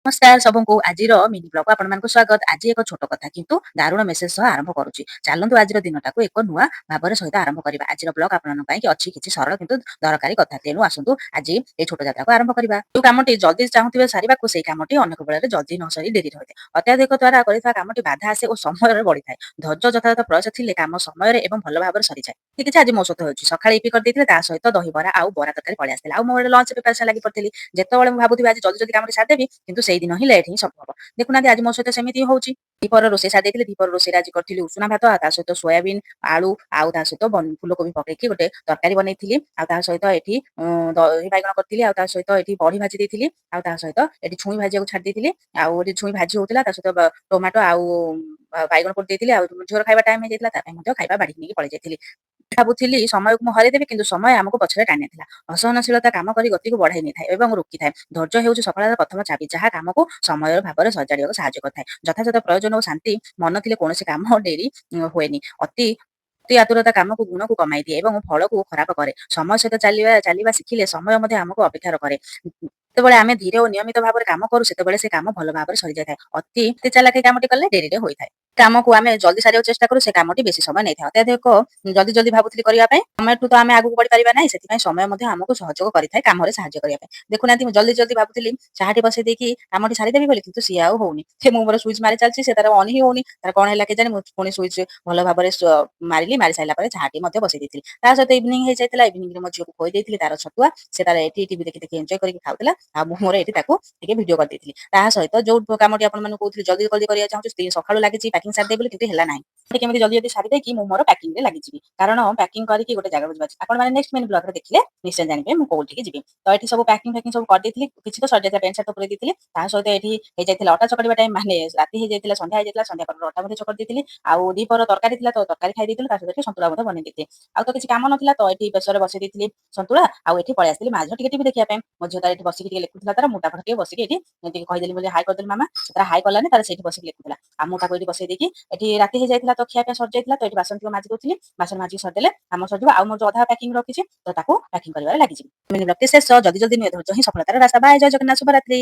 ନମସ୍କାର ସବୁଙ୍କୁ, ଆଜିର mini blog ଆପଣମାନଙ୍କୁ ସ୍ୱାଗତ। ଆଜି ଏକ ଛୋଟ କଥା କିନ୍ତୁ ଦାରୁଣ ମେସେଜ ସହ ଆରମ୍ଭ କରୁଛି। ଚାଲନ୍ତୁ, ଆଜିର ଦିନଟାକୁ ଏକ ନୂଆ ଭାବରେ ସହିତ ଆରମ୍ଭ କରିବା। ଆଜିର ବ୍ଲଗ ଆପଣଙ୍କ ପାଇଁ ଅଛି କିଛି ସରଳ କିନ୍ତୁ ଦରକାରୀ କଥା। ତେଣୁ ଆସନ୍ତୁ, ଆଜି ଏଇ ଛୋଟ ଯାତ୍ରାକୁ ଆରମ୍ଭ କରିବା। ଯୋଉ କାମଟି ଜଲଦି ଚାହୁଁଥିବେ ସାରିବାକୁ, ସେଇ କାମଟି ଅନେକ ବେଳରେ ଜଲଦି ନ ସରି ଡେରି ରହିଥାଏ। ଅତ୍ୟଧିକ ଦ୍ୱାରା କରିଥିବା କାମଟି ବାଧା ଆସେ ଓ ସମୟରେ ବଢିଥାଏ। ଧୈର୍ଯ୍ୟ, ଯଥାଯଥ ପ୍ରୟାସ ଥିଲେ କାମ ସମୟରେ ଏବଂ ଭଲ ଭାବରେ ସରିଯାଏ। କିଛି ଆଜି ମୋ ସହିତ ହେଉଛି। ସକାଳେ ଇପି କରିଦେଇଥିଲେ, ତା ସହିତ ଦହିବରା ଆଉ ବରା ତରକାରୀ ପଳେଇ ଆସିଥିଲା ଆଉ ମୁଁ ଗୋଟେ ଲଞ୍ଚ ପ୍ରିପାରେସନ ଲାଗି ପଡିଥିଲି। ଯେତେବେଳେ ମୁଁ ଭାବୁଥିବି ଆଜି ଜଲଦି ଜଲଦି କାମଟି ସାରିଦେବି, କିନ୍ତୁ ସେଇ ଦିନ ହିଁ ଲେଟ୍ ହିଁ ସବୁ ହବ। ଦେଖୁନାହାନ୍ତି, ଆଜି ମୋ ସହିତ ସେମିତି ହିଁ ହଉଛି। ଦ୍ୱିପହର ରୋଷେଇ ସାରି ଦେଇଥିଲି। ଦ୍ୱିପହର ରୋଷେଇରେ ଆଜି କରିଥିଲି ଉଷୁନା ଭାତ ଆଉ ତା ସହିତ ସୋୟାବିନ୍, ଆଳୁ ଆଉ ତା ସହିତ ଫୁଲକୋବି ପକେଇକି ଗୋଟେ ତରକାରୀ ବନେଇଥିଲି। ଆଉ ତା ସହିତ ଏଠି ଦହି ବାଇଗଣ କରିଥିଲି ଆଉ ତା ସହିତ ଏଠି ବଢି ଭାଜି ଦେଇଥିଲି ଆଉ ତା ସହିତ ଏଠି ଛୁଇଁ ଭାଜିବାକୁ ଛାଡି ଦେଇଥିଲି। ଆଉ ଏଠି ଛୁଇଁ ଭାଜି ହଉଥିଲା, ତା ସହିତ ଟମାଟୋ ଆଉ ବାଇଗଣ ପୋଡ଼ି ଦେଇଥିଲି। ଆଉ ଝିଅର ଖାଇବା ଟାଇମ ହେଇଯାଇଥିଲା, ତା ପାଇଁ ମଧ୍ୟ ଖାଇବା ବାଢିକି ନେଇକି ପଳେଇ ଯାଇଥିଲି। ଭାବୁଥିଲି ସମୟକୁ ମୁଁ ହରେଇଦେବି, କିନ୍ତୁ ସମୟ ଆମକୁ ପଛରେ ଟାଣି ନେଇଥିଲା। ଅସହନଶୀଳତା କାମ କରି ଗତିକୁ ବଢାଇ ନେଇଥାଏ ଏବଂ ରୋକିଥାଏ। ଧୈର୍ଯ୍ୟ ହେଉଛି ସଫଳତାର ପ୍ରଥମ ଚାବି, ଯାହା କାମକୁ ସମୟ ଭାବରେ ସଜାଡ଼ିବାକୁ ସାହାଯ୍ୟ କରିଥାଏ। ଯଥାଯଥ ପ୍ରୟୋଜନ ଓ ଶାନ୍ତି ମନ ଥିଲେ କୌଣସି କାମ ଡେରି ହୁଏନି। ଅତି ଅତି ଆତୁରତା କାମକୁ ଗୁଣକୁ କମାଇ ଦିଏ ଏବଂ ଫଳକୁ ଖରାପ କରେ। ସମୟ ସହିତ ଚାଲିବା ଚାଲିବା ଶିଖିଲେ ସମୟ ମଧ୍ୟ ଆମକୁ ଅପେକ୍ଷା କରେ। ଯେତେବେଳେ ଆମେ ଧୀରେ ଓ ନିୟମିତ ଭାବରେ କାମ କରୁ, ସେତେବେଳେ ସେ କାମ ଭଲ ଭାବରେ ସରିଯାଇଥାଏ। ଅତି ଚାଲାକି କାମଟି କଲେ ଡେରିରେ ହୋଇଥାଏ। କାମକୁ ଆମେ ଜଲଦି ସାରିବାକୁ ଚେଷ୍ଟା କରୁ, ସେ କାମଟି ବେଶୀ ସମୟ ନେଇଥାଏ। ଅତ୍ୟଧିକ ଜଲଦି ଜଲଦି ଭାବୁଥିଲି କରିବା ପାଇଁ, ସମୟଠୁ ତ ଆମେ ଆଗକୁ ବଢି ପାରିବା ନାହିଁ। ସେଥିପାଇଁ ସମୟ ମଧ୍ୟ ଆମକୁ ସହଯୋଗ କରିଥାଏ କାମରେ ସାହାଯ୍ୟ କରିବା ପାଇଁ। ଦେଖୁନାହାନ୍ତି, ମୁଁ ଜଲଦି ଜଲଦି ଭାବୁଥିଲି ଚାହାଟି ବସେଇ ଦେଇକି କାମଟି ସାରିଦେବି ବୋଲି, କିନ୍ତୁ ସିଏ ଆଉ ହଉନି। ସେ ମୁଁ ମୋର ସୁଇଚ ମାରି ଚାଲିଛି, ସେ ତାର ଅନ୍ ହିଁ ହଉନି। ତାର କଣ ହେଲା କେଜାଣି? ମୁଁ ପୁଣି ସୁଇଚ ଭଲ ଭାବରେ ମାରିଲି। ମାରି ସାରିଲା ପରେ ଚାହାଟି ମଧ୍ୟ ବସେଇ ଦେଇଥିଲି। ତା ସହିତ ଇଭିନିଂ ହେଇଯାଇଥିଲା। ଇଭିନିଂରେ ମୋ ଝିଅକୁ ଖୁଆଇ ଦେଇଥିଲି ତାର ଛତୁଆ। ସେ ତାର ଏଠି ଟିଭି ଦେଖି ଦେଖି ଏନ୍ଜୟ କରିକି ଖାଉଥିଲା ଆଉ ମୁଁ ମୋର ଏଠି ତାକୁ ଟିକେ ଭିଡିଓ କରିଦେଇଥିଲି। ତା ସହିତ ଯୋଉ କାମଟି ଆପଣ ମାନଙ୍କୁ କହୁଥିଲି ଜଲଦି ଜଲଦି କରିବାକୁ ଚାହୁଁଛି, ସକାଳୁ ଲାଗିଛି ପ୍ୟାକିଂ ସାରିଦେବି ବୋଲି, କିନ୍ତୁ ହେଲା ନାହିଁ। କେମିତି ଜଲଦି ଜଲଦି ସାରି ଦେଇକି ମୁଁ ମୋର ପ୍ୟାକିଂ ରେ ଲାଗିଯିବି, କାରଣ ପ୍ୟାକିଂ କରିକି ଗୋଟେ ଜାଗାକୁ ଯିବା ଅଛି। ଆପଣ ମାନେ ନେକ୍ସଟ ମିନି ବ୍ଲଗରେ ଦେଖିଲେ ନିଶ୍ଚୟ ଜାଣିବେ ମୁଁ କୋଉଠିକି ଯିବି। ତ ଏଠି ସବୁ ପ୍ୟାକିଂ ଫ୍ୟାକିଂ ସବୁ କରିଦେଇଥିଲି। କିଛି ତ ସରିଯାଇଥିଲା, ପ୍ୟାଣ୍ଟ ସାର୍ଟ ପୁରେଇ ଦେଇଥିଲି। ତା ସହିତ ଏଠି ହେଇଯାଇଥିଲା ଅଟା ଚକଟିବା ଟାଇମ, ମାନେ ରାତି ହେଇଯାଇଥିଲା, ସନ୍ଧ୍ୟା ହେଇଯାଇଥିଲା। ସନ୍ଧ୍ୟା ପରେ ଅଟା ମଧ୍ୟ ଚକଟି ଦେଇଥିଲି। ଆଉ ଦ୍ୱିପହର ତରକାରୀ ଥିଲା, ତ ତରକାରୀ ଖାଇ ଦେଇଥିଲୁ। ତା ସହିତ ଏଠି ସନ୍ତୁଳା ମଧ୍ୟ ବନେଇ ଦେଇଥିଲି। ଆଉ ତ କିଛି କାମ ନଥିଲା, ତ ଏଠି ପ୍ରେସରରେ ବସେଇ ଦେଇଥିଲି ସନ୍ତୁଳା ଆଉ ଏଠି ପଳେଇ ଆସିଥିଲି ମା ଝିଅ ଟିକେ ଟିଭି ଦେଖିବା ପାଇଁ। ମୋ ଝିଅ ତାର ଏଠି ବସିକି ଟିକେ ଲେଖୁଥିଲା ତାର। ମୁଁ ତା ପାଖରେ ଟିକେ ବସିକି ଏଠି ଟିକେ କହିଦେଲି ବୋଲି ହାଇ କରିଦେଲି ମାମା। ସେ ତାର ହାଇ କଲାନି, ତାର ସେଇଠି ବସିକି ଲେଖୁଥିଲା ଆଉ ମୁଁ ତାକୁ ଏଠି ବସେଇ ଦେଇକି ଏଠି ରାତି ହେଇଯାଇଥିଲା, ତ ଖିଆ ପିଆ ସରିଯାଇଥିଲା। ତ ଏଠି ବାସନ ଟିକେ ମାଜି ଦଉଥିଲି। ବାସନ ମାଜିକି ସରିଦେଲେ କାମ ସରିଯିବ ଆଉ ମୋର ଯୋଉ ଅଧା ପ୍ୟାକିଂ ରଖିଛି, ତ ତାକୁ ପ୍ୟାକିଂ କରିବାରେ ଲାଗିଯିବି। ମିନି ବ୍ଲଗଟି ଶେଷ। ଜଲଦି ଜଲଦି ନୁହେଁ, ଧୈର୍ଯ୍ୟ ହିଁ ସଫଳତାର ରାସ୍ତା। ବାଏ, ଜୟ ଜଗନ୍ନାଥ, ଶୁଭରାତ୍ରି।